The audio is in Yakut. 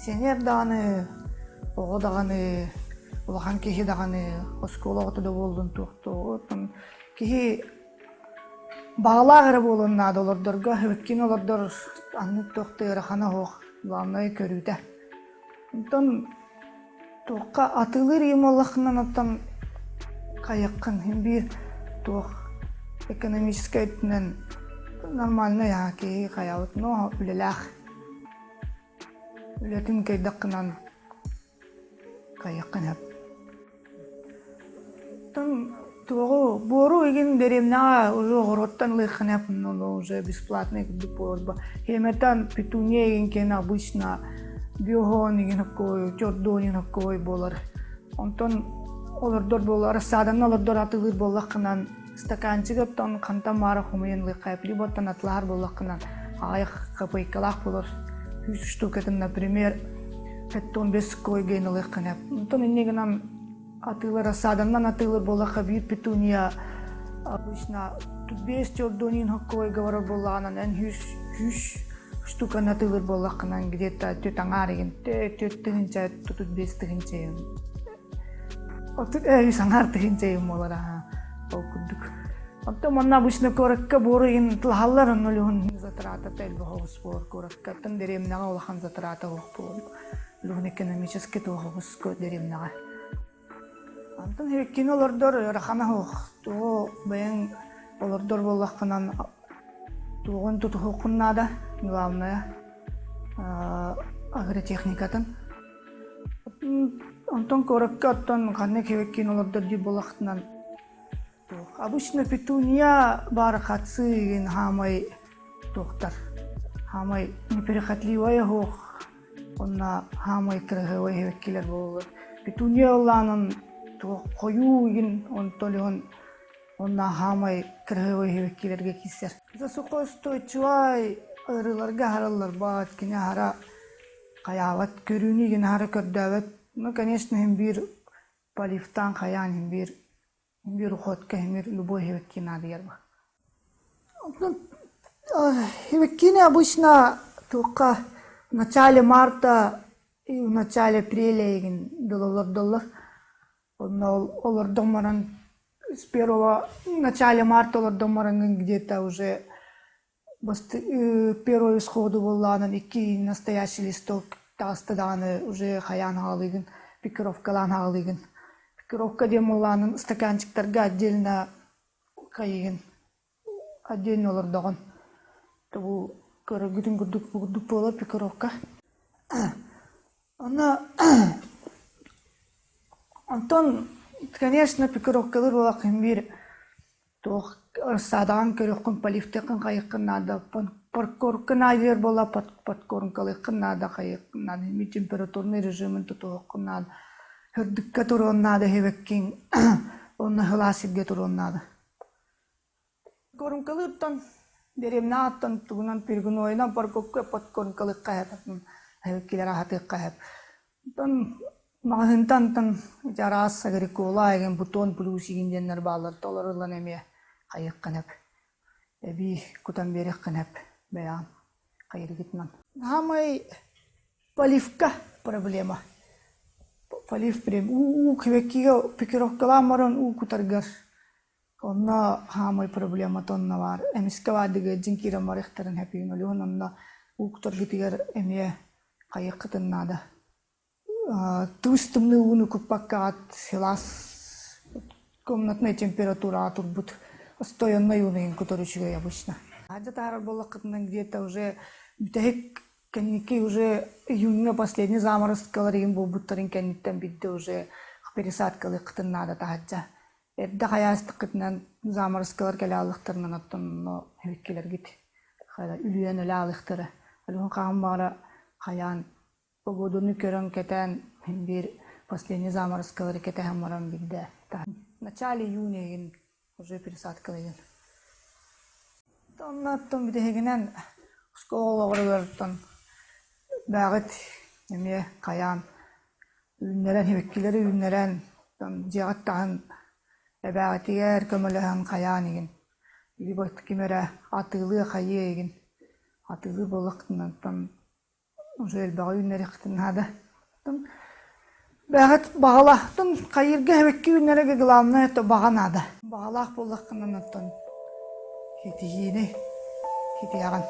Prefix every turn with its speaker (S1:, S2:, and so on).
S1: Пенсионер даҕаны, оҕо даҕаны, улахан киһи даҕаны, оскуола оҕото да буоллун туохтуоҕун киһи баҕалаах эрэ буолуон наада олордорго, иккини олордор аннык туох да ыарахана суох, главное көрүүтэ. Онтон туохха атыылыыр ийэм буоллаххына оттон хайыаххын син биир туох экономическай өттүнэн нормальнай аа киһи хайаабыт но үлэлээх үлэтин кыайдаххынан хайыаххын сөп. Оттон туоҕу буору игин дэриэбинэҕэ уже оҕуруоттан ылыаххын сөп но уже бесплатный курдук буолар Хемертан петуния игин киэн обычно биоһоон игин хоккой, чордуон игин хоккой буолар. Онтон олордор буолар, рассаданан олордор атылыыр буоллаххынан стаканчик оттон хантан маара хомуйан ылыахха либо оттон атлаар буоллаххынан аҕыйах копейкалаах буолар. Үс штукатын, например, петтон бес койгейн ылыаххын Онтон инне гынан атыылар рассаданан атыылар буоллахха биир петуния обычно биэс чордуонин хоккойга барар буоллаҕынан эн үс үс штуканы атыылыр буоллаххынан где-то түөрт аҥаар игин түөрт тыһыынча тутут биэс тыһыынча үс аҥаар тыһыынча буолар аха ол курдук оттон манна обычно куоракка буору игин тылаһаллар онно лүһүн затратата элбэх оҕус буолар куоракка оттон дэриэбинэҕэ улахан затрата суох буолар Лугун экономически туох дэриэбинэҕэ. Онтон иккини олордор ыарахана суох. Тугу бэйэҥ олордор буоллаххынан туоҕун тутуһуоххун наада, главное агротехникатын. Онтон куоракка оттон ханнык киин олордор диир буоллаххытынан обычно петуния баар хатсы игин хаамай туохтар хаамай неприхотливая суох Онно хаамай кыраһыабай эһэккилэр буолаллар. Петуния ыллаанан туох хойуу игин онтон онно хаамай кыраһыабай эһэккилэргэ киирсэр. Засухоустойчивай ыарыыларга аһараллар баат кини аһара хайаабат көрүүнү игин аһара көрдөөбөт. Ну, конечно, иһин биир поливтаан хайаан иһин биир биир уходка иһин биир любой эһэкки наадыйар ба. Химиккини обычно туохха в начале марта и в начале апреля игин дылы олордоллор. Онно олордон баран с первого в начале марта олордон баран где-то уже первый исходу буоллаҕынан икки настоящий листок таҕыста даҕаны уже хайаан аҕалыыгын пикировкалаан аҕалыыгын. Пикировка диэн буоллаҕынан стаканчиктарга отдельно хайыгын отдельно олордоҕун бу көрөргүтүн курдук курдук буолар пикировка Онно онтон конечно пикировкалыыр буолаххын биир туох рассадаҕын көрүөххүн поливтыаххын хайыаххын наада подкоркын аайыар буола подкормкалыаххын наада хайыаххын наада температурный режимин тутуһуоххун наада Үрдүккэ туруон наада диэбэккин, уонна сылаас сиргэ туруон наада. Куорумкалыыртан, дэриэбинэ ааттан тугунан перегнойунан парковка подкормкалыахха сөп, эһэккилэр аһатыахха сөп. Оттон маҕаһыынтан ити араас агрикола игин бутон плюс игин диэннэр бааллар, толоруллан эмиэ хайыаххын сөп. Эбии кутан биэриэххин сөп бэйэҕин хайыргытынан. Саамай Поливка проблема. Полив прям уу квеккигэ пикировкалаан баран уу кутаргар онно хаамай проблемата онно баар. Эмискэ баардыгы дьин киирэн барыахтарын хэпиин олуһун онно уу кутаргытыгар эмиэ хайыаххытын наада. Тыыс тымныы ууну куппаккаҕыт сылаас комнатнай температураҕа турбут постояннай ууну кутар үчүгэй обычно. Аадьа таһаарар буоллаххытынан где-то уже бүтэһик Кэнники уже июньҥа последний заморозкалар игин буолбуттарын кэнниттэн биирдэ уже пересадкалыаххытын наада таһычча. Эрдэ хайаастыккытынан заморозкалар кэлэ аалыахтарынан оттон онно эбиккилэргит үлүйэн өлө аалыахтара. Алюһун хаһан баҕара хайаан погодуну көрөн кэтээн биир последний заморозкалары кэтэһэн баран биирдэ в начале июня игин уже пересадкалыгын. Оннооттон бүтэһигинэн оскуола оҕолоругартан бээҕит эмиэ хайаан үүннэрэн сибэккилэри үүннэрэн дьиэҕит таһын эбээҕитигэр көмөлөһөн хайаан игин либо ким эрэ атыылыы хайыы игин атыылыы буоллаххытына оттон Уже элбэҕи үүннэриэххитин наада. Бэҕэт баҕалаахтын хайыырга эбэкки үүннэрэргэ главное это баҕа наада. Баҕалаах буоллаххына оттон ситиһиини ситиһэҕин.